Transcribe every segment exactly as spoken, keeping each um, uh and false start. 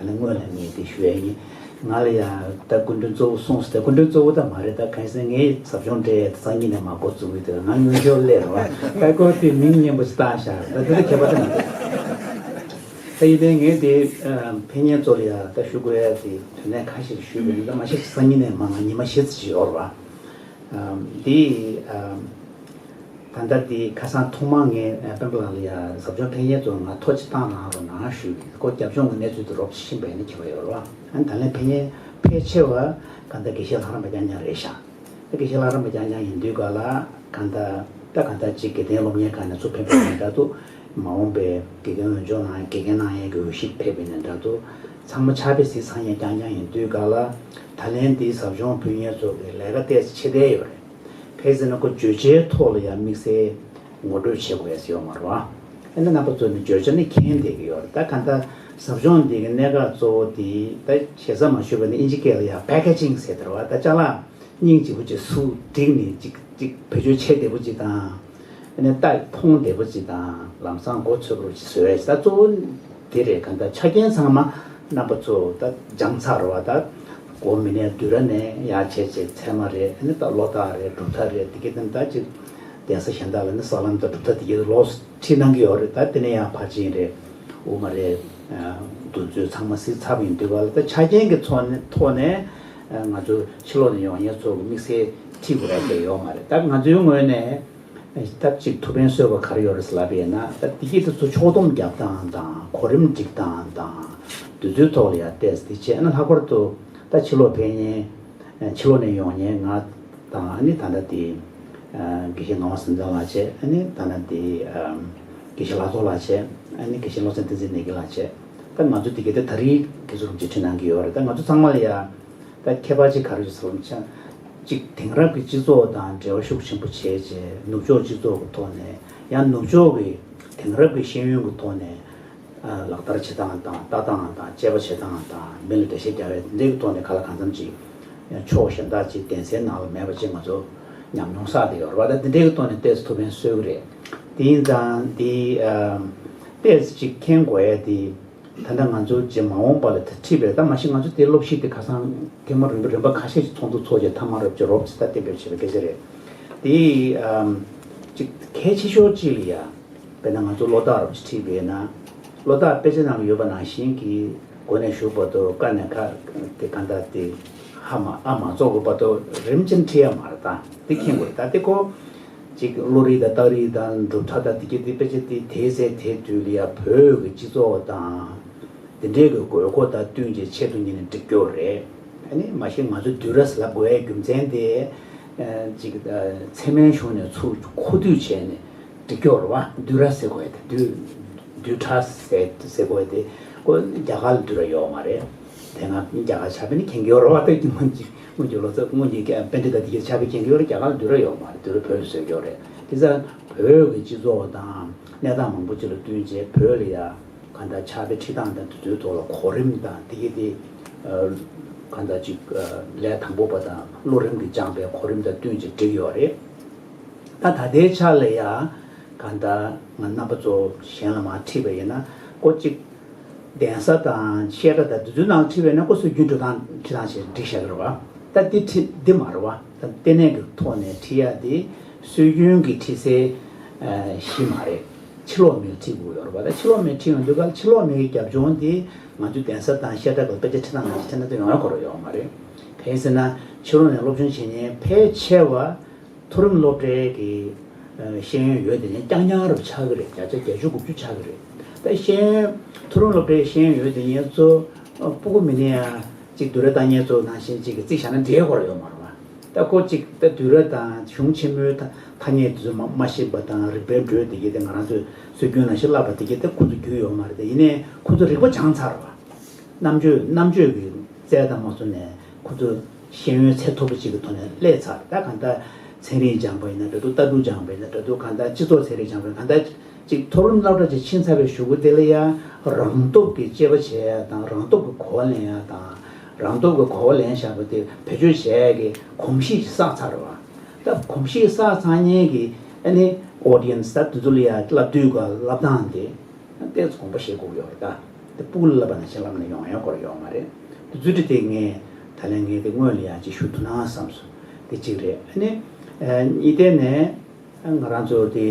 ད་ནི་སྔོན་ལ་ངས་དེ་ཞུ་ཡ་ཡིན། ང་ལ་ཡང་ད་སྐུ་མགྲོན་གཙོ་བོ་གསུངས་སོང་། ད་སྐུ་མགྲོན་གཙོ་བོ་ད་མ་རེད། ད་གང་ཡིན་ཟེར་ན་ངས་ཟབ་སྦྱོང་སྤྲད་ཡ་ད་སང་ཉིན་ནས་མ་འགོ་བཙུགས་ཡོད་དུས་ང་སྔོན་འཇོག་སླེབས་རེད་བ། ད་ཁོ་དེ་མིང་སྙན་པོ་ཞིག་བཏགས་ཤག་ད་དེ་ད་ཁྱད་པར་ད་མི་འདུག་ད་ཡིན་ནའི་ངས་དེ་ཕན་ཉེ་ཚོ་ལ་ཡ་ད་ཞུ་དགོས་ཡ་དེ་དོན་གནད་ཁ་ཤས་ཞུས་པ་ཡིན། ད་མ་གཞི་སང་ཉིན་ནས་མ་ང་ཉི་མ་བཞི་ཙམ་ཞིག་ཡོད་རེད་བ། འདི་ད་ལྟ་འདི་ཁ་སང་ཐོག་མར་ངས་སྤེན་པ་ལགས་ལ་ཡ་ཟབ་སྦྱོང་ཕན་ཉེ་ཚོ་ང་ཐོ་ཅིག་བཏང་རང་རོགས་གནང་ཞུས་ཀྱི། ཁོ་རྒྱབ་ལྗོངས་ཀྱི་གནས་ཚུལ་དེ་རོབ་ཅིག་ཤེས་པ་ཡིན་ན་ཁྱད་པར་ཡོད་རེད་བ། ཨ་ནི་ད་ལན་ཕན་ཉེ་ཕལ་ཆེ་བ་ག་འདྲ་དགེ་བཤེས་ལྷ་རམས་པ་རྐྱང་རྐྱང་རེད་ཤག་ད་དགེ་བཤེས་ལྷ་རམས་པ་རྐྱང་རྐྱང་ཡིན་དུས་ག་ལ་ག་འདྲ་ད་ག་འདྲ་ཅིག་དགེ་ལྡན་སློབ་གཉེར་ཁང་ནས་ཚུར་ཕེབས་པ་ཡིན་འདྲ་འདུག་མ་འོངས་པའི་དགེ་རྒན་འོས་སྦྱོང་གནང་དགེ་རྒན་གནང་ཡས་ཀྱི་འོས་གཞི་ཕེབས་པ་ཡིན་འདྲ་འདུག་ཚང་མ་ཕྱག་དཔེ་གཟིགས་ཚར་ཡས་རྐྱང་རྐྱང་ཡིན་དུས་ག་ལ་ད་ལན་འདིའི་ཟབ་སྦྱོང་ཕུལ་མཁན་ཚོ་གི་ལས་ཀ་ཏོག་ཙམ་ཆེ་བསྡད་ཡོད་རེད། གལ་སྲིད་ན་ཁོ་བརྗོད་བྱའི་ཐོག་ལ་ཡང་དམིགས་བསལ་ངོ་སྤྲོད་བྱེད་དགོས་ཡ་ཡོད་མ་རེད་བ། ཨ་ནི་རྣམ་པ་ཚོ་ནི་བརྗོད་བྱ་ནི་མཁྱེན་བསྡད་ཀྱི་ཡོད་རེད། ད་ག་འདྲ་ཟབ་སྦྱོང་འདི་གི་གནད་འགག་གཙོ་བོ་དེ་ད་ཞེ་ས་མ་ཞུས་པ་ནི་ཨིན་ཇི་སྐད་ལ་ཡང་packaging་ཟེར་དེ་རེད་བ། ད་ཅ་ལག་སྙིང་རྗེ་པོ་ཅིག་སུ་བསྒྲིགས་ནས་ཅིག་ཅིག་བེད་སྤྱོད་བྱེད་བདེ་པོ་ཅིག་དང་། ཨ་ནི་ད་མཐོང་བདེ་པོ་ཅིག་དང་ལམ་སང་མགོ་ཚོས་པོ་ཅིག་བཟོས་ཡ་ད་གཙོ་བོ་དེ་རེད། ག་འདྲ་ཆ་རྐྱེན་ཚང་མ་རྣམ་པ་ཚོ་ད་སྦྱངས་ཚར་བ་ད་འགོ་མི་ནས་བསྡུས་ར་ནས་ཡར་བྱས་བྱས་ཚད་མ་རེད། ཨ་ནི་ད་བློ་ཐག་རེད་གྲུབ་མཐའ་རེད། དེ་གི་དེ་ད་ཅིག་གདན་ས་གཞན་དག་ལ་ནི་ས་ལམ་དང་གྲུབ་མཐའ་དེ་གི་ལོགས་སུ་ཁྲིད་གནང་གི་ཡོད་རེད། ད་དེ་ནས་ཡང་ཕར་ཕྱིན་རེད། དབུ་མ་རེད། འདུ་འཛོལ་ཚང་མ་གཟིགས་ཚར་བ་ཡིན་དུས་ག་ལ་ད་ཆ་རྐྱེན་གྱི་ཚོགས་ནས་ཐོག་ནས་ང་ཚོ་ཕྱི་ལོགས་ནས་ཡོང་མཁན་ཚོ་གི་དམིགས་བསལ་ཁྲིད་དགོས་ར་ཅིག་ཡོད་མ་རེད། ད་ང་ཚོའི་ངོས་ནས་ད་ཅིག་ཐུགས་ཕན་གསོས་པ་ག་རེ་ཡོད་རེད་ཟེར་ལབ་པ་ཡིན་ན། ད་དེ་གི་དེ་ཚོ་ཕྱོགས་སྡོམ་རྒྱབ་སྟངས་དང་གོ་རིམ་སྒྲིག་སྟངས་དང་དུས་ཚོད་ཐོག་ལ་ཡར་བལྟས་ཏེ་བྱས་ན། ལྷག་པར་དུ་ད་ཕྱི་ལོགས་ཕེབས་མཁན་ཕྱི་ལོགས་ནས་ཡོང་མཁན་ང་དང་། ཨ་ནི་ད་ལྟ་དེ་དགེ་བཤེས་ངག་དབང་བཟང་བཙན་ལགས་བྱས། ཨ་ནི་ད་ལྟ་དེ་དགེ་བཤེས་ལྷ་ཚོགས་ལགས་བྱས། ཨ་ནི་དགེ་བཤེས་བློ་བཟང་བསྟན་འཛིན་ནེ་གི་ལགས་བྱས། ད་ང་ཚོ་དེ་ག་དེ་ད་རེས་དགེ་ཚུལ་རིན་པོ་ཆེ་ཁྲིད་གནང་གི་ཡོད་རེད། ད་ང་ཚོ་ཚང་མ་ལ་ཡ་ད་ཁྱད་པར་ཅིག་ག་རེ་ཡོད་ཟེར་བ་ཆ་ཅིག་དེང་རབས་ཀྱི་སྤྱི་ཚོགས་དང་འབྲེལ་བ་ཤུགས་ཆེན་པོ་བྱས་རྗེས་ནུབ་ཕྱོགས་སྤྱི་ཚོགས་ཀྱི་ཐོག་ནས་ཡང་ནུབ་ཕྱོགས་ཀྱི་དེང་རབས་ཀྱི་ཤེས་ཡོན་གྱི་ཐོག་ནས་ལག་བསྟར་བྱེད་སྟངས་དང་ལྟ་སྟངས་དང་དཔྱད་པ་བྱེད་སྟངས་དང་མི་ལ་འགྲེལ་བཤད་རྒྱག་ཡ་དེ་འདྲའི་ཐོག་ནས་ག་ལ་གང་འཚམ་ཅིག་ཕྱོགས་གཞན་དག་ཅིག་གདན་སའི་ནང་ལ་མེད་པ་ཅིག་ང་ཚོ་ཉམས་མྱོང་བསགས་བསྡད་ཡོད་རེད་བ། ད་དེ་འདྲའི་ཐོག་ནས་ཏོག་ཙམ་ཐུགས་ཕན་གསོས་ཀྱི་རེད། དེ་ཡིན་ཙང་དེ་ཏོག་ཙམ་ཅིག་མཁྱེན་དགོས་ཡ་དེ། ད་ལྟ་ང་ཚོ་རྗེས་མ་འོངས་པ་ལ་ད་ཁྲིད་པའི་ད་མ་གཞི་ང་ཚོ་དེ་སློབ་གཞི་དེ་ཁ་སང་ཐེངས་མ་རིམ་པ་རིམ་པ་ཁ་ཤས་ཤིག་ཚོགས་འདུ་ཚོགས་རྗེས་ཐ་མ་རབ་ཅིག་རོབ་ཙམ་ད་གཏན་འབེབས་བྱས་པའི་སྐད་ཆ་རེད། དེ་ཨམ་ཅིག་གལ་ཆེ་ཤོས་གཅིག་ལ་ཡ་དཔེར་ན་ང་ཚོ་བློ་ཐག་རོབ་ཅིག་ཁྲིད་པས་ན། བློ་ཐག་དཔེ་ཆ་ནང་ལ་ཡོད་པ་ནང་བཞིན་གྱི་མགོ་ནས་མཇུག་བར་དུ་ཀ་ནས་ཁ་དེ་ག་འདྲ་དེ་ཧ་མ་ཨ་མ་རྫོགས་པའི་བར་དུ་རིམ་བཞིན་ཁྲིད་ཡ་མ་རེད། ད་དེ་མཁྱེན་དགོས་རེད། ད་དེ་ཁོ། གཅིག་བློ་རིག་དང་རྟགས་རིགས་དང་གྲུབ་མཐའ་དང་དེ་གྱད་དེ་དཔེ་ཆ་དེ་དེའི་ཚེ་དེའི་དུས་ལ་ཡ་བོད་ཀྱི་སྤྱི་ཚོགས་དང་དེ་འདྲའི་གི་དགོས་མཁོ་དང་བསྟུན་བྱས་ཆེད་དུ་གཉེར་ནས་བསྒྲིགས་ཡོད་རེད། ཨ་ནི་མ་གཞི་ང་ཚོ་བསྡུས་གྲྭ་ཟེར་ལབ་དགོས་ཡའི་རྒྱུ་མཚན་དེ་གཅིག་ཚད་མའི་གཞུང་ནས་ཚུར་མཁོ་བསྡུས་བྱས་ནས་བསྒྲིགས་ཡོད་རེད་བ། བསྡུས་གྲྭ་ཟེར་དགོས་ཡ་དེ་བསྡུས་བསྡུས་གྲྭ་ཟེར་ཟེར་དགོས་ཡ་དེ་ཁོ་རྒྱ་གར་ལ་བསྡུས་གྲྭ་ཡོད་མ་རེད། དེ་སྔ་རྒྱ་གར་ཆ་བྱས་ནས་མཁྱེན་གྱི་ཡོད་རེད་བ། ད་སྔོན་གྱི་སྔོན་གྱི་ལོ་ཙཱ་སྔོན་གྱི་པཎྜི་ཏ་དེ་གྱད་ཆ་བྱས་མཁྱེན་གྱི་ཡོད་རེད། རྒྱ་གར་ལ་བསྡུས་གྲྭ་ཡོད་མ་རེད། བསྡུས་གྲྭ་བོད་ལ་བཟོས་ཀྱི་ཡོད་རེད། དེ་ཙང་བོད་ཀྱི་སྤྱི་ཚོགས་དང་གནས་སྟངས་མང་པོ་ཅིག་ལ་བསྟུན་བྱས་བོད་ལ་ཡ་གང་ལྟར་ཕྱག་དཔེ་ཁྲིད་སྟངས་དང་དེ་ཚོའི་ཐོག་ལ་གོ་རིམ་དང་དེ་གྱད་དེ་གང་ལྟར་ཅིག་ལས་དང་པོ་པ་དང་བློ་རིམ་གྱིས་སྦྱངས་པའི་གོ་རིམ་དང་བསྟུན་བྱས་བསྒྲིགས་ཡོད་རེད། ད་ད་ལྟའི་ཆ་ལ་ཡ་གང་ལྟར་ང་རྣམ་པ་ཚོ་གཞན་ལ་མར་ཁྲིད་པ་ཡིན་ན་ཁོ་གཅིག་གདན་ས་དང་བཤད་གྲྭ་དང་དེ་ཚོའི་ནང་ཁྲིད་པ་ཡིན་ན་ཁོ་སྲོལ་རྒྱུན་འགྲོ་སྟངས་ཁྲིད་སྟངས་ཞིག་བསྒྲིགས་བཞག་གི་རེད་བ། ད་འདི་ཁྲིད་འདི་མ་རེད་བ། ད་ལྟེ་གནས་ཀྱི་ཐོག་ནས་ཁྲིད་ཡ་དེ་སྲོལ་རྒྱུན་གྱི་ཁྲིད་སའི་གཞི་མ་རེད། ཕྱི་ལོགས་མིས་ཁྲིད་དགོས་ཡོད་རེད་བ། ད་ཕྱི་ལོགས་མིས་ཁྲིད་ཡོང་དུས་ག་ལ་ཕྱི་ལོགས་མི་གི་རྒྱབ་ལྗོངས་དེ་ང་ཚོའི་གདན་ས་དང་བཤད་གྲྭ་གི་དཔེ་ཆ་ཁྲིད་སྟངས་ནང་བཞིན་ཁྲིད་ན་ད་ཡོང་ཡ་ཁོ་རང་ཡོད་མ་རེད། གང་ཡིན་ཟེར་ན་ཕྱི་ལོགས་ནས་སློབ་སྦྱོང་བྱེད་མཁན་ཕལ་ཆེ་བ། མཐོ་རིམ་སློབ་གྲྭའི་གི་ཤེས་ཡོན་ཡོད་དེ་ནས་རྐྱང་རྐྱང་རུ་ཆགས་ཀྱི་རེད། བརྒྱ་ཆ་བརྒྱད་ཅུ་དགུ་བཅུ་ཆགས་ཀྱི་རེད། ད་ཤེས་ཡོན་མཐོ་རིམ་སློབ་གྲྭའི་ཤེས་ཡོན་ཡོད་དེ་ངས་ཚོ་སྤུ་གུ་མི་ནས་ཡང་གཅིག་བསྡུས་གྲྭ་བཏང་མཁན་ཚོ་ནང་བཞིན་གཅིག་གི་རྩིས་བཞག་ན་འགྲིག་ཡོད་རེད་ཡོད་མ་རེད་བ། ད་ཁོ་གཅིག་ད་བསྡུས་གྲྭ་དང་གཞུང་ཆེན་མོའི་ཐ་ཐ་སྙད་དེ་ཚོ་མ་མ་ཤེས་པ་དང་རིག་པའི་འགྲོས་དེ་གྱད་དེ་ང་རང་ཚོས་སྲོལ་རྒྱུན་ནང་བཞིན་བསླབས་པ་དེ་གྱད་དེ་ཁོ་ཚོ་རྒྱུས་ཡོད་མ་རེད། དེ་ཡིན་ནའི་ཁོ་ཚོ་རིག་པ་སྦྱངས་ཚར་བ། རྣམ་དཔྱོད་རྣམ་དཔྱོད་ཀྱི་རྩལ་དང་མ་སོང་ནས་ཁོ་ཚོ་ཤེས་ཡོན་ཚད་མཐོ་པོ་ཅིག་གི་ཐོག་ནས་སླེབས་ཚར། ད་གང་ལྟར་ཚན་རིག་སྦྱངས་པ་ཡིན་ན་འདྲ་འདུག་ལྟ་གྲུབ་སྦྱངས་པ་ཡིན་ན་འདྲ་འདུག་གང་ལྟར་སྤྱི་ཚོགས་ཚན་རིག་སྦྱངས་པ་ཡིན་ན་གང་ལྟར་ཅིག་མཐོ་རིམ་སློབ་གྲྭ་ཅིག་ཕྱིན་ཚར་བའི་གཞུག་གུ་དེ་ལ་ཡང་རང་སྟོབས་ཀྱིས་དཔྱད་པ་བྱེད་ཡ་དང་རང་སྟོབས་ཀྱིས་གོ་བ་ལེན་ཡ་དང་རང་སྟོབས་ཀྱིས་གོ་བ་ལེན་བཞག་པ་དེ་བེད་སྤྱོད་བྱེད་ཡ་གི་གོམས་གཤིས་ཅིག་བསགས་ཚར་བ། ད་གོམས་གཤིས་བསགས་ཚར་མཁན་གྱི་ཨ་ནི་ཨོ་ཌི་ཡན་སི་ད་དེ་ཚོ་ལ་ཡང་བསླབ་དུས་ཀ་བསླབ་སྟངས་དེ། ཏོག་ཙམ་དགོངས་པ་བཞེས་དགོས་ཀྱི་ཡོད་རེད་ད། ཕུག་ལ་བ་ན་ཤེས་ལམ་ནས་ཡོང་ཡ་སྐོར་ཡོང་མ་རེད། དེ་ཚོ་དེ་ངས་ད་ལན་ངས་དེ་སྔོན་ལ་ཡང་ཅིག་ཞུ་ཐུབ་ན་བསམ་སོང་། དེ་གཅིག་རེད། ཨ་ནི་གཉིས་ཐད་ནས་ང་རང་ཚོ་དེ་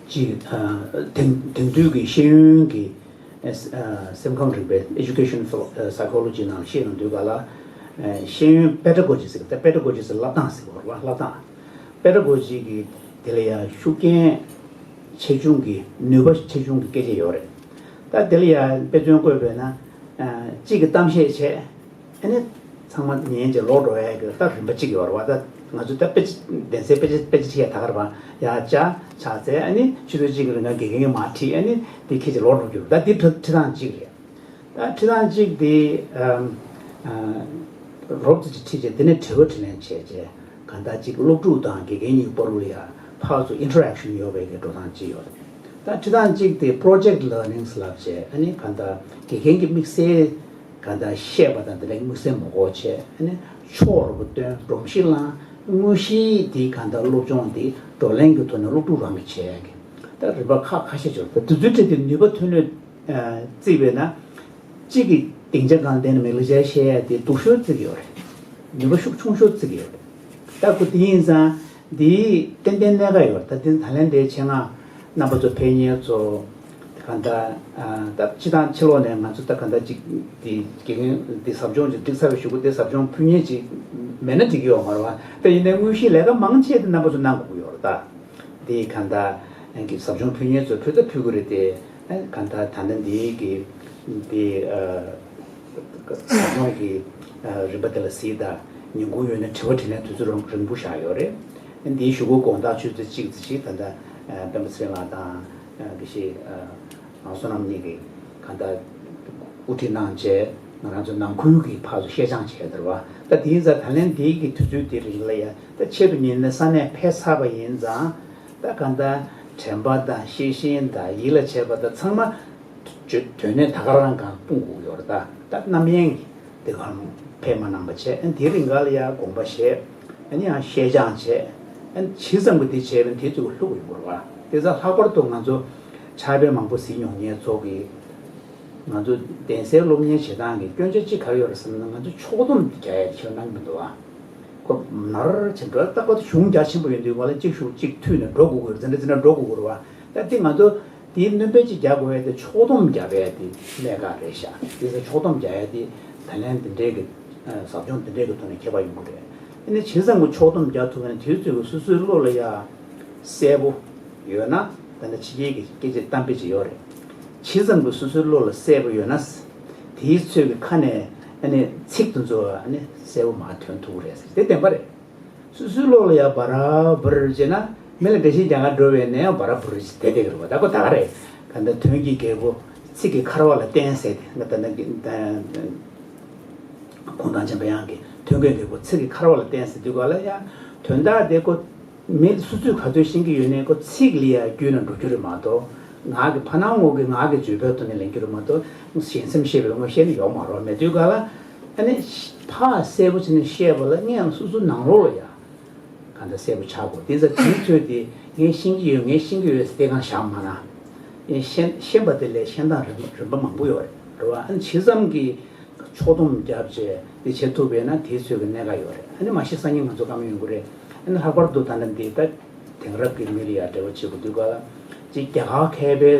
ཅིག་དེང་དེང་དུས་ཀྱི་ཤེས་ཡོན་གྱི་སེམས་ཁམས་རིག་པའི་Education Psychology ནང་ཤེས་ཡོང་དུས་ག་ལ་ཤེས་ཡོན་Pedagogy ཟེར་གི་ད་Pedagogy ཟེར་བསླབ་སྟངས་ཟེར་བ་རེད་བ། བསླབ་སྟངས་Pedagogy གི་དེ་ལ་ཡང་ཤུགས་རྐྱེན་ཆེ་ཆུང་གི་ནུས་པ་ཆེ་ཆུང་གི་སྐད་ཆ་ཡོད་རེད། ད་དེ་ལ་ཡང་དཔེ་མཚོན་བཀོད་པས་ན་གཅིག་གི་གཏམ་བཤད་བྱས། ཨ་ནི་ཚང་མ་ཉན་བྱས་ལོག་འགྲོ་ཡ་གི་ད་རིམ་པ་གཅིག་ཡོད་རེད་བ། ད་ང་ཚོ་ད་དཔེ་ཆ་གདན་སའི་དཔེ་ཆ་དཔེ་ཆ་ཁྲིད་ཡ་ད་ག་རེད་བ། ཡ་ཅག་ཆགས་ཚེ་ཨ་ནི་ཆུ་ཚོད་གཅིག་གི་རིང་ལ་དགེ་རྒན་གྱིས་མར་ཁྲིད། ཨ་ནི་དེ་ཁྱེད་ཀྱི་ལོག་འགྲོ་རྒྱུ་རེད། ད་དེ་ཁྲིད་ཁྲིད་སྟངས་གཅིག་རེད། ད་ཁྲིད་སྟངས་གཅིག་དེ་རོབ་ཙམ་ཅིག་ཁྲིད་བྱས་དེ་ནས་དྲི་བ་དྲིས་ལན་བྱས་བྱས་གང་ལྟར་གཅིག་སློབ་ཕྲུག་དང་དགེ་རྒན་གཉིས་བར་ལ་ཡ་ཕར་ཚུར་Interaction ཡོད་པའི་གི་འགྲོ་སྟངས་གཅིག་ཡོད་རེད། ད་ཁྲིད་སྟངས་གཅིག་དེ་Project Learnings ལབ་བྱས། ཨ་ནི་གང་ལྟར་དགེ་རྒན་གྱིས་དམིགས་བསལ་གང་ལྟར་བཤད་པ་དང་དེ་འདྲའི་དམིགས་བསལ་མ་དགོས་བྱས། ཨ་ནི་ཕྱོགས་རེ་བ་སྟོན། སྒྲོམ་གཞི་བསླངས། དངོས་གཞིའི་དེ་གང་ལྟར་སློབ་སྦྱོང་དེ་བགྲོ་གླེང་གི་ཐོག་ནས་སློབ་ཕྲུག་རང་གིས་བྱས་ཡ་གི་ད་རིམ་པ་ཁག་ཁ་ཤས་ཅིག་ཡོད་རེད། ད་དེ་ཚོའི་གྲས་དེ་ནུས་པ་ཐོན་ལོས་བརྩིས་པས་ན། གཅིག་གིས་སྡིངས་ཆ་སྒང་བསྡད་ནས་མིག་ལ་མཇལ་བཤད་ཡ་དེ་སྡུག་ཤོས་བརྩི་གི་ཡོད་རེད། ནུས་པ་ཤུགས་ཆུང་ཤོས་བརྩི་གི་ཡོད་རེད། ད་ཁོ་དེ་ཡིན་ཙང་འདིའི་ཏན་ཏན་གནད་འགག་ཡོད་རེད། ད་དེ་ད་ལན་དེ་ཆེད་མངགས་རྣམ་པ་ཚོ་ཕེབས་མཁན་ཚོ་གང་ལྟར་ད་སྤྱི་བཏང་ཕྱི་ལོགས་ནས་ང་ཚོ་ད་གང་ལྟར་ཅིག་དེ་དགེ་རྒན་དེ་ཟབ་སྦྱོང་ཅིག་འགྲིག་ཚར་བའི་གཞུག་གུ་དེ་ཟབ་སྦྱོང་ཕུལ་མཁན་ཅིག་མེད་ན་འགྲིག་གི་ཡོད་མ་རེད་བ། ད་ཡིན་ནའི་དངོས་གཞིའི་ལས་ཀ་མང་ཆེ་དེ་རྣམ་པ་ཚོ་གནང་དགོས་ཀྱི་ཡོད་རེད་ད། འདི་གང་ལྟར་ཨང་གི་ཟབ་སྦྱོང་ཕུལ་མཁན་ཚོ་ཕུལ་ད་ཕུལ་གི་རེད་དེ། ཨ་གང་ལྟར་ད་ལྟ་འདིའི་གི་འདི་ཨ་ཟབ་སྦྱོང་གི་ཨ་རིམ་པ་དེ་ལ་གཟིགས་དང་། ཉིན་གུང་ཡོད་ན་དྲི་བ་དྲིས་ལན་དུས་ཚོད་རིང་རིང་པོ་བཞག་ཡོད་རེད། འདིའི་གཞུག་གུ་དགོང་དག་ཆུ་ཚོད་གཅིག་ཙམ་ཞིག་ད་ལྟ་ཨ་སྤེན་པ་ཚེ་རིང་ལགས་དང་ཨ་དགེ་བཤེས་ཨ་ཨང་བསོད་ནམས་གཉིས་ཀྱིས་གང་ལྟར་དབུ་ཁྲིད་གནང་བྱས། ང་རང་ཚོ་ནང་ཁུལ་གྱི་ཕར་ཚུར་བཤད་སྦྱང་བྱས་ཟེར་བ། ད་དེ་ཡིན་ཙང་ད་ལན་འདིའི་གི་དུས་ཚོད་དེ་རིང་ལ་ཡ་ད་ཆེད་དུ་ཉིན་ནས་ས་གནས་ཕེབས་ཚར་བ་ཡིན་ཙང་། ད་གང་ལྟར་དྲན་པ་དང་ཤེས་བཞིན་དང་ཡིད་ལ་བྱེད་པ་དང་ཚང་མ་དོན་དངོས་ད་ག་རང་གང་སྤུངས་དགོས་ཡོད་རེད། ད་ད་རྣམ་གཡེང་གི་དེ་གང་ཕེབས་མ་གནང་པ་བྱས། ཨ་དེ་རིང་ག་ལ་ཡ་དགོངས་པ་བཞེས། ཨ་ནི་ཡང་བཤད་སྦྱང་བྱས། ཨ་ཇི་ཙམ་གྱིས་དེ་བྱས་པ་དེ་ཚོ་ལྷུག་ཡོང་དགོས་རེད་བ། དེ་ཙང་ལྷག་པར་དུ་ང་ཚོ་ཕྱག་དཔེ་མང་པོ་གཟིགས་མྱོང་མཁན་ཚོ་གིས། ང་ཚོ་གདན་སའི་སློབ་གཉེར་བྱེད་སྟངས་ཀྱི་སྐྱོན་ཆ་གཅིག་ག་རེ་ཡོད་རེད་ཟེར་ན། ང་ཚོ་ཕྱོགས་བསྡོམས་རྒྱག་ཡ་ཁྱོན་གནང་གི་མི་འདུག་ཨ། ཁོ་ནར་ཆེན་པོ་རྟག་པར་དུ་གཞུང་རྒྱ་ཆེན་པོ་ཡོད་དུས་ག་ལ་གཅིག་གཞུང་གཅིག་མཐུད་ནས་འགྲོ་དགོས་ཀྱི་རེད། འཛིན་གྲྭ་འཛིན་གྲྭ་འགྲོ་དགོས་ཀྱི་རེད་བ། ད་དེ་ང་ཚོ་དེའི་སྣོན་པ་གཅིག་རྒྱག་དགོས་ཡ་དེ་ཕྱོགས་བསྡོམས་རྒྱག་པའི་དེ་གནད་འགག་རེད་ཤག་དེ་ཚོ་ཕྱོགས་བསྡོམས་རྒྱག་ཡ་དེ་ད་ལན་དེ་འདྲའི་གི་ཟབ་སྦྱོང་དེ་འདྲའི་གི་ཐོག་ནས་ཁྱད་པར་ཡོང་གི་རེད། ཨ་ནི་ཇི་ཙམ་གྱི་ཕྱོགས་བསྡོམས་རྒྱག་ཐུབ་ན་དེའི་ཚོད་ཀྱི་སོ་སོའི་བློ་ལ་ཡ་གསལ་པོ་ཡོད་ན། ད་ནི་ཕྱི་རྒྱལ་གྱི་སྐད་ཆ་གཏམ་དཔེ་ཅིག་ཡོད་རེད། ཇི་ཙམ་གྱི་སོ་སོའི་བློ་ལ་གསལ་པོ་ཡོད་ན། དེའི་ཚོད་ཀྱི་ཁ་ནས་ཨ་ནི་ཚིག་དེ་ཚོ་ཨ་ནི་གསལ་པོ་མར་ཐོན་ཐུབ་ཀྱི་རེད་ཟེར། དེ་བདེན་པ་རེད། སོ་སོའི་བློ་ལ་ཡ་བ་ར་བར་བྱས་ན། མི་ལ་འགྲེལ་བཤད་རྒྱག་གར་འགྲོ་བའི་ནས་ཡང་བ་ར་བར་བྱས་བསྡད་བསྡད་ཀྱི་རེད་བ། ད་ཁོ་ད་ག་རེད། ག་འདྲ་དོན་གྱི་རྒྱལ་པོ་ཚིག་གི་འཁར་བ་ལ་བརྟེན་ཟེར་ཏེ། ང་ད་ནི་གུང་ཐང་ཆེན་པོ་དབྱངས་ཀྱིས་དོན་གྱི་རྒྱལ་པོ་ཚིག་གི་འཁར་བ་ལ་བརྟེན་ཟེར་དུས་ག་ལ་ཡ། དོན་དག་དེ་ཁོ་མི་སུ་ཚོས་ག་ཚོད་ཤེས་ཀྱི་ཡོད་ནའི་ཁོ་ཚིག་ལ་ཡ་བརྒྱུས་ནས་འགྲོ་རྒྱུ་རེད་མ་གཏོགས། ངག་གི་ཕ་ནང་ངོ་གི་ངག་གི་བརྗོད་པའི་ཐོག་ནས་ལེན་རྒྱུ་རེད་མ་གཏོགས། གཞན་སེམས་ཤེས་པའི་ངོ་ཤེས་ནི་ཡོད་མ་རེད་བ། མེད་དུས་ག་ལ་ཨ་ནི་ཕར་གསལ་པོ་བྱས་ནས་བཤད་པ་ལ་སྔོན་ལ་སོ་སོ་ནང་ལོགས་ལ་ཡ་གང་ལྟར་གསལ་པོ་ཆགས་དགོས། དེ་ཚོ་དེའི་ཚོད་དེ་ངས་ཤེས་ཀྱི་ཡོད་ངས་ཤེས་ཀྱི་ཡོད་ཟེར་དེ་གང་བཞག་མ་ན། ཡང་ཤེས་ཤེས་པ་དེ་ལས་ཤེས་སྟངས་རིམ་རིམ་པ་མང་པོ་ཡོད་རེད་བ། ཨ་ནི་ཇི་ཙམ་གྱིས་ཕྱོགས་བསྡོམས་བརྒྱབ་བྱས་དེ་བྱེད་ཐུབ་པས་ན་དེའི་ཚོད་ཀྱི་གནད་འགག་ཡོད་རེད། ཨ་ནི་མ་གཞི་སང་ཉིན་ང་ཚོ་བཀའ་མོལ་ཡོང་གི་རེད། ཨ་ནི་ལྷག་པར་དུ་ད་ལྟ་འདི་ལྟ་དེང་རབས་ཀྱི་མི་ལ་ཡ་འབྲེལ་བ་བྱེད་དགོས་དུས་ག་ལ། ཅིག་རྒྱ་གར་མཁས་པའི་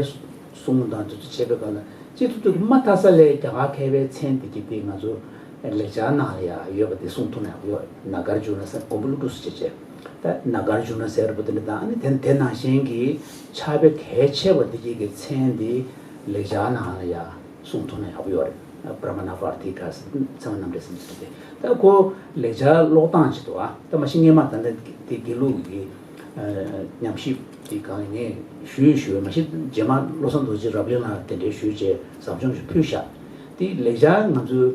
གསུང་དང་དེ་ཚོ་བྱེད་པའི་སྒང་ལ་སྤྱི་ཚོགས་དུ་མ་མཐའ་ས་ལས་རྒྱ་གར་མཁས་པའི་མཚན་དེ་གྱིས་དེ་ང་ཚོ་ལེགས་སྦྱར་ནང་ལ་ཡ་ཡོད་པ་དེ་གསུང་ཐུབ་ན་ཡག་པོ་ཡོད། ནཱ་གཱར་ཇུ་ན་ཟེར་མགོན་པོ་ཀླུ་སྒྲུབ་སུ་བྱེད་བྱེད། ད་ནཱ་གཱར་ཇུ་ན་ཟེར་བ་དེ་འདྲ་དང་། ཨ་ནི་དེ་དེ་ནང་བཞིན་གྱི་ཕྱག་དཔེ་གལ་ཆེ་བ་དེ་གྱིས་ཀྱི་མཚན་དེ་ལེགས་སྦྱར་ནང་ལ་ཡ་གསུང་ཐུབ་ན་ཡག་པོ་ཡོད་རེད། པྲ་མ་ཎ་བར་ཐི་ཀ་ཟེར་ཚད་མ་རྣམ་འགྲེལ་ཟེར་མཁན་དེ། ད་ཁོ་ལེགས་སྦྱར་ཀློག་སྟངས་ཅིག་འདུག་ཨ། ད་མ་གཞི་སྔས་མ་ད་ལྟ་དེ་དགེ་ལུགས་ཀྱི་ཉམས་ཞིབ་དེ་སྒང་ངས་ཞུས་ཞུས། མ་གཞི་རྗེས་མ་བློ་བཟང་རྡོ་རྗེ་རབ་གླིང་ལ་གདན་འདྲེན་ཞུས་བྱས་ཟབ་སྦྱོང་ཞིག་ཕུལ་བཞག་དེ་ལེགས་སྦྱར་ང་ཚོའི་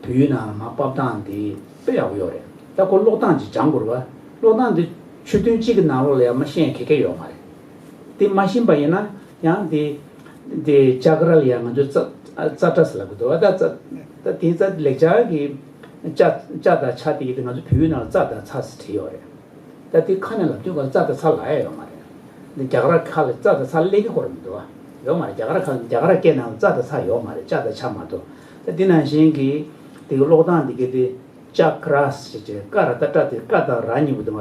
བོད་ཡིག་ནང་ལ་མར་ཕབ་སྟངས་དེ་དཔེ་ཡག་པོ་ཡོད་རེད། ད་ཁོ་ཀློག་སྟངས་ཅིག་སྦྱང་དགོས་རེད་བ། ཀློག་སྟངས་དེ་ཆོས་ཐུན་གཅིག་གི་ནང་ལོགས་ལ་ཡང་མ་ཤེས་མཁན་ག་གེ་ཡོད་མ་རེད། དེ་མ་ཤེས་པ་ཡིན་ན་ཡང་དེ་དེ་ལྕགས་ར་ལ་ཡང་ང་ཚོས་ཙ་ཙ་ཏྲ་ཟེར་ལབ་ཀྱི་འདུག་བ། ད་ཙ་ད་དེ་ཙ་ལེགས་སྦྱར་གྱི་ལྕགས་ལྕགས་དང་ཆ་དེ་གི་དེ་ང་ཚོ་བོད་ཡིག་ནང་ལ་ཙ་དང་ཚ་ཟེར་བྲིས་ཡོད་རེད། ད་དེ་ཁ་ནས་ལབ་དུས་ག་ཙ་དང་ཚ་ལབ་ཡ་ཡོད་མ་རེད། འདི་རྒྱ་གར་ཁ་ལ་ཙ་དང་ཚ་སླེབས་ཀྱི་ཁོ་རང་མི་འདུག་བ། ཡོད་མ་རེད། རྒྱ་གར་ཁ་རྒྱ་གར་སྐད་ནང་ཙ་དང་ཚ་ཡོད་མ་རེད། ཅ་དང་ཆ་མ་གཏོགས། ད་འདི་ནང་བཞིན་གྱི་དེ་གི་ཀློག་སྟངས་འདི་གི་དེ་ཅ་ཀ་ར་ཞེས་བྱས། ཀ་ར་ཏ་ཏྲ་དེ་ཀ་དང་ར་གཉིས་པོ་དེ་མ་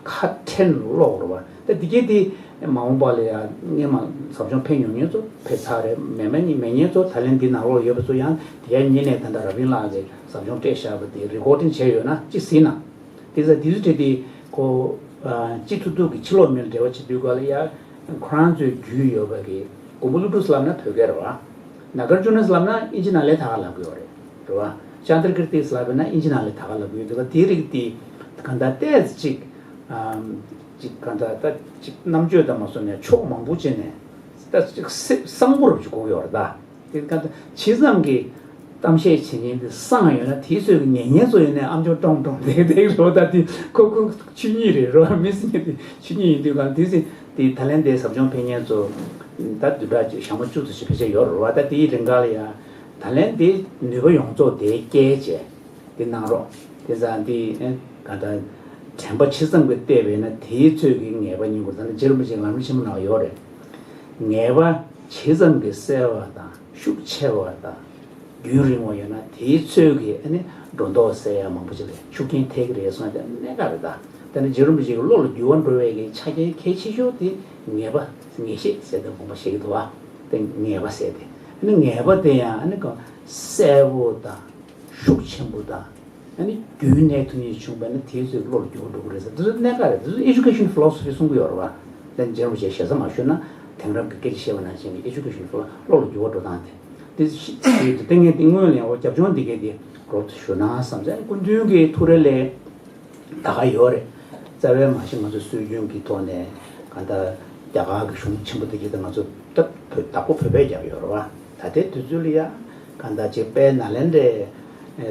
ཁ་ཕྲན་ཀློག་རེད་བ། ད་འདི་གི་དེ་མ་འོངས་པ་ལ་ཡང་སྔས་མ་ཟབ་སྦྱོང་ཕེབས་མྱོང་མཁན་ཚོ་ཕེབས་ཚར་རེད། མེད་མེད་མེད་མཁན་ཚོ། ད་ལན་འདི་ནང་ལོགས་ཡོད་པ་ཚོ་ཡང་དེ་ཡང་ཉིད་ནས་ད་ལྟ་རབ་བརྟན་ལགས་ཀྱིས་ཟབ་སྦྱོང་སྤྲད་བཞག་པ་དེ་རི་ཀོར་ཌིང་བྱས་ཡོད་ན་ཅིག་གཟིགས་ན། དེ་ཚོ་དེ་ཚོ་བྲིས་ཏེ་ཁོ་ཨ་སྤྱི་ཐུབ་ཐུབ་ཀྱི་ཕྱི་ལོགས་མི་ལ་འབྲེལ་བ་བྱེད་དུས་སྐབས་ལ་ཡ་ཁོ་རང་ཚོའི་རྒྱུས་ཡོད་པ་གི་མགོན་པོ་ཀླུ་སྒྲུབ་ལབ་ན་བོད་སྐད་རེད་བ། ནཱ་གར་ཇུ་ན་ལབ་ན་ཨིན་ཇི་ནང་ལས་ད་ག་ལབ་གི་ཡོད་རེད། རེད་བ། ཅན་དྲ་ཀིར་ཏི་ལབ་ན་ཨིན་ཇི་ནང་ལས་ད་ག་ལབ་གི་ཡོད་འདུག་ག་དེའི་རིགས་དེ་གང་ལྟར་ཏོག་ཙམ་ཅིག་ཨམ་ཅིག་གང་ལྟར་ད་ཅིག་རྣམ་དཔྱོད་དང་མ་སོ་ནས་ཕྱོགས་མང་པོ་ཅིག་ནས་ད་ཅིག་སེ་གསང་པོ་རུ་ཅིག་གོ་གི་ཡོད་རེད་ད། དེ་ག་ཇི་ཙམ་གྱིས་གཏམ་བཤད་བྱེད་མཁན་དེ་གསང་ཡོད་ན། དེའི་ཚོད་ཀྱི་ཉན་མཁན་ཚོ་ཡིན་ནའི་ཨམ་ཅོག་ཀྲོང་ཀྲོང་བསྡད་བསྡད་རོ། ད་དེ་ཁོ་ཁོ་ཆོས་ཉིད་རེད་རོ། མི་སྲིད་མཁན་དེ་ཆོས་ཉིད་ཡིན་དུས་གང་དེ་སྲིད་དེ་ད་ལན་དེ་ཟབ་སྦྱོང་ཕེབས་མཁན་ཚོ་ད་བདུན་ཕྲག་གཅིག་ཞག་མ་བཅུ་ཙམ་ཞིག་ཕལ་ཆེར་ཡོད་རེད་བ། ད་དེའི་རིང་ག་ལ་ཡ་ད་ལན་དེ་ནུས་པ་ཡོངས་རྫོགས་དེ་སྐྱེལ་བྱས་དེ་གནང་རོགས། དེ་ཙང་དེ་ཨེ་ག་ད་དྲན་པ་ཇི་ཙམ་གྱིས་བལྟས་པས་ན་དེའི་ཚོད་ཀྱི་ངེས་པ་རྙེད་དགོས། ད་ནི་རྗེ་རིན་པོ་ཆེ་ལམ་རིམ་ཆེན་མོ་ནང་ཡོད་རེད། ངེས་པ་ཇི་ཙམ་གྱིས་གསལ་བ་དང་ཤུགས་ཆེ་བ་དང་རྒྱུན་རིང་བ་ཡོད་ན་དེའི་ཚོད་ཀྱིས་ཨ་ནི་སྒྲོ་འདོགས་སེལ་ཡ་མང་པོ་ཅིག་ལ་ཤུགས་རྐྱེན་ཐེབས་ཀྱི་རེད་གསུངས་ཏེ་གནད་འགག་རེད་ད། ད་ནི་རྗེ་རིན་པོ་ཆེ་གི་བློ་ལ་འགྱུར་བ་འགྲོ་བའི་གི་ཆ་རྐྱེན་གལ་ཆེ་ཤོས་དེ་ངེས་པ་ངེས་ཤེས་ཟེར་དེ་དགོངས་པ་བཞེས་ཀྱི་འདུག་བ། དེ་ངེས་པ་ཟེར་དེ་ཨ་ནི་ངེས་པ་དེ་ཡང་ཨ་ནི་ག་གསལ་པོ་དང་ཤུགས་ཆེན་པོ་དང་། ཨ་ནི་རྒྱུན་གནས་ཐུབ་མཁན་བྱུང་བས་ན་དེའི་ཚོད་བློ་ལ་འགྱུར་བ་འགྲོ་གི་རེད་ཟེར། འདི་ཚོ་གནད་འགག་རེད། འདི་ཚོ་ཨེ་ཇུ་ཀེ་ཤན་ཕི་ལོ་སོ་ཕི་གསུང་གི་ཡོད་རེད་བ། ལན་རྗེ་རིན་པོ་ཆེས་ཞེ་ས་མ་ཞུས་ན་དེང་རབས་ཀྱི་སྐད་ཆ་བཤད་པ་ནང་བཞིན་གྱི་ཨེ་ཇུ་ཀེ་ཤན་ཕི་ལོ་བློ་ལ་འགྱུར་བ་འགྲོ་སྟངས་དེ། འདི་ཞིག་ཞིག་ཏུ་ལྟ་ངན་འདི་སྔོན་ལ་ཡང་རྒྱབ་ལྗོངས་འདི་གས་དེ་རོབ་ཏུ་ཞུ་ན་བསམ་ཚེ་སྐུ་མདུན་གྱི་ཐུགས་རེ་ལས་ད་ག་ཡོད་རེད། རྩ་བའི་མ་གཞི་ང་ཚོ་སྲོལ་རྒྱུན་གྱི་ཐོག་ནས་གང་ལྟར་རྒྱ་གར་གྱི་གཞུང་ཆེན་པོ་འདི་གས་དེ་ང་ཚོ་ད་བོད་བདག་པོ་བོད་པས་རྒྱབ་ཡོད་རེད་བ། ད་ལྟའི་དུས་ཚོད་ལ་ཡ་གང་ལྟར་ཅིག་དཔལ་ནཱ་ལེནྡྲའི་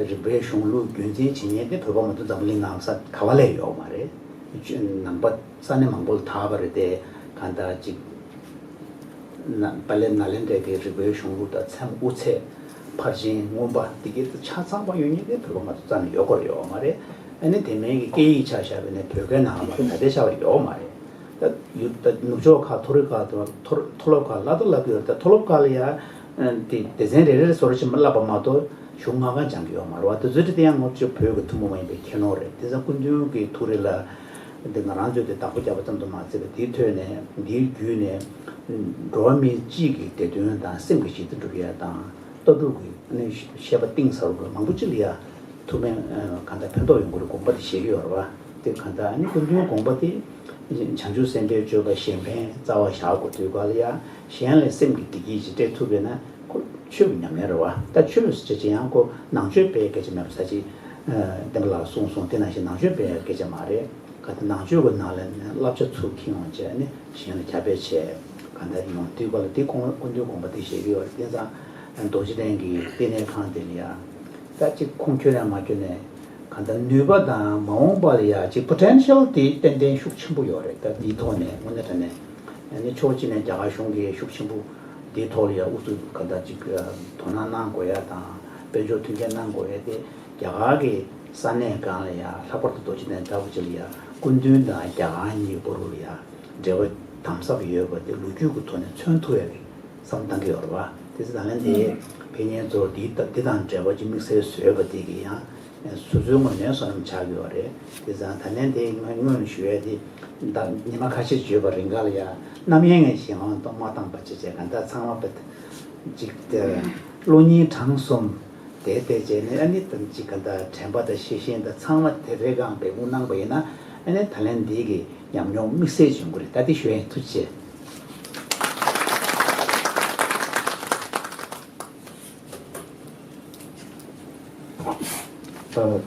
རིག་པའི་གཞུང་ལུགས་རྒྱུན་འཛིན་བྱེད་མཁན་དེ་བོད་པ་མ་གཏོགས་འཛམ་བུ་གླིང་ནང་ས་ག་བ་ལ་ཡོད་མ་རེད། ནང་པ་ས་གནས་མང་པོ་ལ་དར་བ་རེད་དེ། གང་ལྟར་ཅིག་ན་དཔལ་ནཱ་ལེནྡྲའི་གི་རིག་པའི་གཞུང་ལུགས་དང་ཚད་མ་དབུ་ཚད་ཕར་ཕྱིན་མངོན་པ་འདི་གའི་ཆ་ཚང་པ་ཡོད་མཁན་དེ་བོད་པ་མ་གཏོགས་རྩ་ནས་ཡོད་སྐོར་ཡོད་མ་རེད། ཨ་ནི་དེ་མིན་གྱི་སྐད་ཡིག་ཆ་བཞག་པ་ཡིན་ན་བོད་སྐད་ནང་ལ་མ་གཏོགས་ད་ལྟའི་ཆ་ལ་ཡོད་མ་རེད། ད་ཡུ་ད་ནུབ་ཕྱོགས་ཁག་མཐོ་རིམ་ཁག་དང་མཐོ་མཐོ་སློབ་ཁག་ལ་ད་ལབ་ཀྱི་ཡོད་རེད། ད་མཐོ་སློབ་ཁག་ལ་ཡ་དེ་སྡེ་ཚན་རེ་རེ་ལ་བཟོ་འདྲ་ཅིག་མ་བསླབ་པ་མ་གཏོགས་གཞུང་སྔ་ག་སྦྱང་གི་ཡོད་མ་རེད་བ། དེ་ཚོ་དེ་ཡང་ངོ་ཅིག་བོད་ཀྱི་ཐུན་མོང་མ་ཡིན་པའི་ཁྱད་ནོར་རེད། དེ་ཚོ་སྐུ་མདུན་གྱི་ཐུགས་རེ་ལ་འདི་ང་རང་ཚོས་དེ་བདག་པོ་རྒྱབ་པ་ཙམ་དུ་མ་ཟད་པ་དེའི་ཐོག་ནས་འདིའི་བརྒྱུད་ནས་འགྲོ་བ་མི་གཅིག་གི་བདེ་དོན་དང་སེམས་ཀྱི་ཞི་བདེ་སྒྲུབ་ཡ་དང་། ལྟ་གྲུབ་ཀྱི་ཨ་ནི་བཤད་པ་གཏིང་ཟབ་པོ་མང་པོ་ཅིག་ལ་ཡ་ཐུགས་ཕན་ཨ་གང་ལྟར་ཕན་ཐོགས་ཡོང་གི་རེད་དགོངས་པ་དེ་བཞེས་ཀྱི་ཡོད་རེད་བ། དེ་གང་ལྟར་ཨ་ནི་སྐུ་མདུན་དགོངས་པ་དེ་བྱང་ཆུབ་སེམས་དཔའི་སྤྱོད་པ་གཞན་ཕན་རྩ་བ་བཞག་དགོས་དུས་ག་ལ་ཡ་གཞན་ལ་སེམས་ཀྱི་བདེ་སྐྱིད་ཅིག་སྤྲད་ཐུབ་པས་ན་ཁོ་ཆོས་ཀྱི་ཉམས་ལེན་རེད་བ། ད་ཆོས་ཟེར་བྱས་ཡང་ཁོ་ནང་ཆོས་སྤེལ་སྐད་ཆ་མེད་པ་ཟེར་ཅིག་བསྟན་པ་ལགས་གསུངས་སོང་། དེ་ནང་བཞིན་ནང་ཆོས་སྤེལ་སྐད་ཆ་མ་རེད། ག་དེ་ནང་ཆོས་ཀྱི་ནང་ལ་ནི་བསླབ་བྱ་ཚུར་འཁྱེར་ཡོང་བྱས་ནི་གཞན་ལ་ཁྱབ་སྤེལ་བྱས་ག་འདྲ་ཡོང་དུས་ག་ལ་དེ་ཁོང་སྐུ་མདུན་དགོངས་པ་དེ་བཞེས་ཀྱི་ཡོད་རེད། དེ་ཙང་རྡོ་རྗེ་གདན་གྱི་བསྟི་གནས་ཁང་དེ་ལ་ཡང་ད་ཅིག་ཁུངས་འཁྱོལ་ནས་མ་འཁྱོལ་ནས་ག་འདྲ་ནུས་པ་དང་མ་འོངས་པ་ལ་ཡང་ཅིག་པོ་ཊེན་ཤལ་དེ་ཏན་ཏན་ཤུགས་ཆེན་པོ་ཡོད་རེད། ད་དེའི་ཐོག་ནས་དངོས་གནས་དྲང་གནས་ནི་ཕྱོགས་གཅིག་ནས་རྒྱ་གར་གཞུང་གིས་ཤུགས་ཆེན་པོ་དེའི་ཐོག་ལ་ཡང་ཨུ་ཚུགས་ག་འདྲ་ཅིག་དོ་སྣང་གནང་དགོས་ཡ་དང་དཔལ་འབྱོར་མཐུན་རྐྱེན་གནང་དགོས་ཡ་དེ། རྒྱ་གར་གྱི་ས་གནས་སྒང་ལ་ཡང་ལྷག་པར་དུ་རྡོ་རྗེ་གདན་ལྟ་བུ་ཅིག་ལ་ཡང་སྐུ་མདུན་དང་རྒྱ་གར་གཉིས་བར་ལ་ཡང་འབྲེལ་བ་དམ་ཟབ་ཡོད་པ་དེ་ལོ་རྒྱུས་ཀྱི་ཐོག་ནས་མཚོན་ཐུབ་ཡ་གི་བསམ་བློ་བཏང་གི་ཡོད་རེད་བ། དེ་ཚེ་ད་ལན་དེ་ཕེབས་མཁན་ཚོ་འདི་ལྟ་འདི་དང་འབྲེལ་བ་ཅིག་དམིགས་བསལ་བཟོས་པ་དེ་གི་ཡང་སོ་སོའི་ངོས་ནས་བསོད་ནམས་ཆགས་ཀྱི་ཡོད་རེད། དེ་ཙང་ད་ལན་དེ་ང་སྔོན་ཞུ་ཡ་དེ་ད་ཉི་མ་ཁ་ཤས་བརྗོད་པ་རིང་ག་ལ་ཡང་རྣམ་གཡེང་ངས་ཞེ་དབང་གཏོང་མ་བཏང་པ་བྱས་བྱས་ག་འདྲ་ཚང་མ་པ་ཅིག་དེ་བློ་སྙིང་བྲང་གསུམ། དེ་དེ་བྱས་ནས་ཨ་ནི་དང་ཅིག་ག་འདྲ་དྲན་པ་དང་ཤེས་བཞིན་དང་ཚང་མ་དེ་རེ་གང་འབད་འབུངས་གནང་པ་ཡིན་ན་ཨ་ནི་ད་ལན་འདི་གི་ཉམས་མྱོང་དམིགས་བསལ་བྱུང་གི་རེད། ད་དེ་ཞུ་ཡིན། ཐུགས་རྗེ་ཆེ། ད་